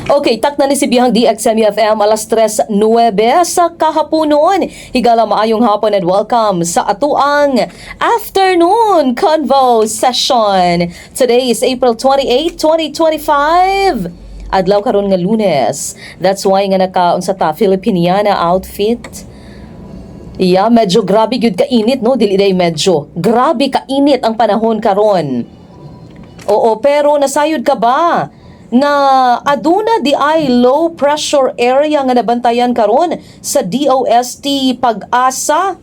Okay, takna ni si Biyahang DXMU FM, alas 3:09 sa kahaponon. Higala, maayong hapon and welcome sa atuang afternoon convo session. Today is April 28, 2025. Adlaw karon nga Lunes. That's why nga naka unsa ta, Filipiniana outfit. Yeah, medyo grabe gyud kainit, no, dili day medyo. Grabe kainit ang panahon karon. Oo, pero nasayod ka ba nga aduna di ay low pressure area nga nabantayan karon sa DOST Pag-asa?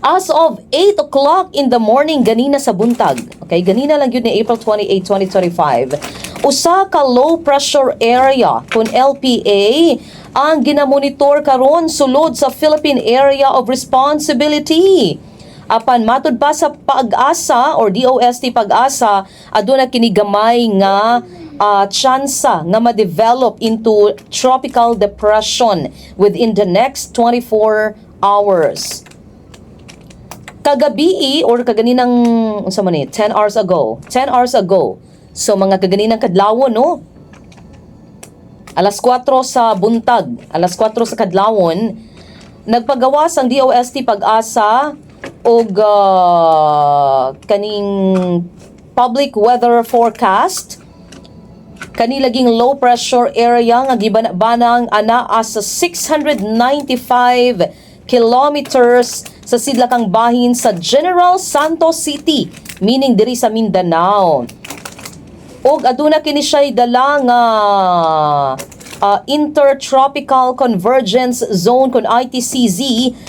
As of 8 o'clock in the morning ganina sa buntag, okay, ganina lang yun ni April 28, 2025, usa ka low pressure area kun LPA ang ginamonitor karon sulod sa Philippine Area of Responsibility. Apan matud pa sa Pag-asa or DOST Pag-asa, aduna kini gamay nga tsansa nga ma-develop into tropical depression within the next 24 hours. Kagabi or kaganinang, unsa man ni, 10 hours ago, 10 hours ago, so mga kaganinang kadlawon, no, alas 4 sa buntag, alas 4 sa kadlawon, nagpagawas ang DOST Pag-asa og kaning public weather forecast. Kani laging low pressure area nga gibana-banang anaa sa 695 kilometers sa sidlakang bahin sa General Santos City, meaning diri sa Mindanao. Og aduna kini siya dala nga Intertropical Convergence Zone kon ITCZ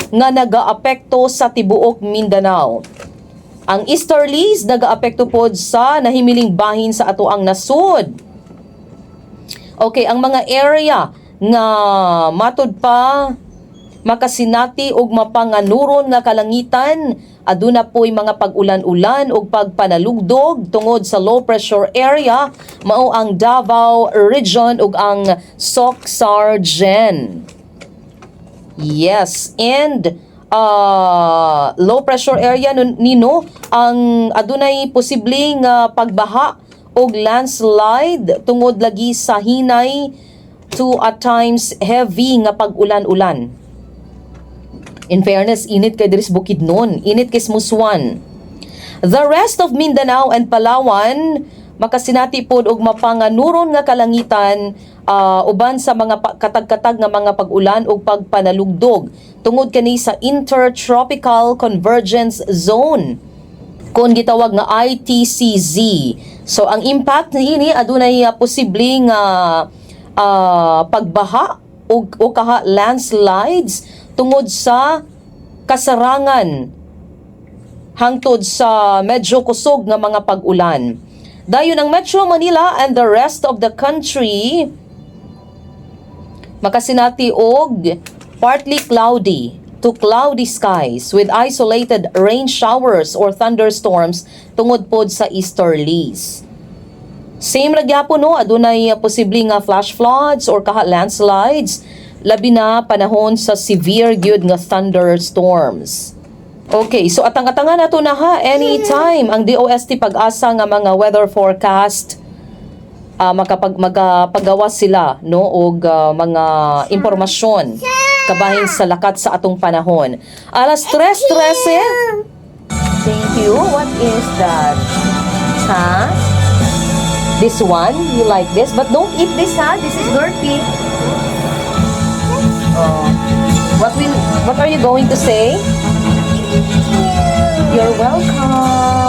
nga nagaapekto sa tibuok Mindanao. Ang easterlies nagaapekto pod sa nahimiling bahin sa atoang nasod. Okay, ang mga area nga matud pa makasinati og mapanganuron nga kalangitan, aduna po'y mga pag-ulan-ulan ug pagpanalugdog tungod sa low pressure area, mao ang Davao Region ug ang Soccsksargen. Yes, and low pressure area nino ang adunay posibleng pagbaha og landslide tungod lagi sa hinay to at times heavy nga pag-ulan-ulan. In fairness, init kay diri sa Bukidnon, init kay sa Musuan. The rest of Mindanao and Palawan makasinati pod og mapanganuron nga kalangitan uban sa mga katag-katag nga mga pag-ulan ug pagpanalugdog tungod kani sa Intertropical Convergence Zone kon gitawag nga ITCZ. So ang impact niini, adunay posibleng pagbaha ug o kaha landslides tungod sa kasarangan hangtod sa medyo kusog nga mga pag-ulan. Dayon ang Metro Manila and the rest of the country makasinati og partly cloudy to cloudy skies with isolated rain showers or thunderstorms tungod pod sa easterlies. Same ra gyapon, no, adunay posible nga flash floods or kaha landslides, labi na panahon sa severe gyud nga thunderstorms. Okay, so atang-atangan nato na ha anytime ang DOST Pag-asa nga mga weather forecast, makapag magapagawas sila, no, og mga impormasyon kabahin sa lakat sa atong panahon. Alas 3:13. Thank you. What is that? Ha? This one, you like this? But don't eat this, ha? This is dirty. Oh. What are you going to say? You're welcome.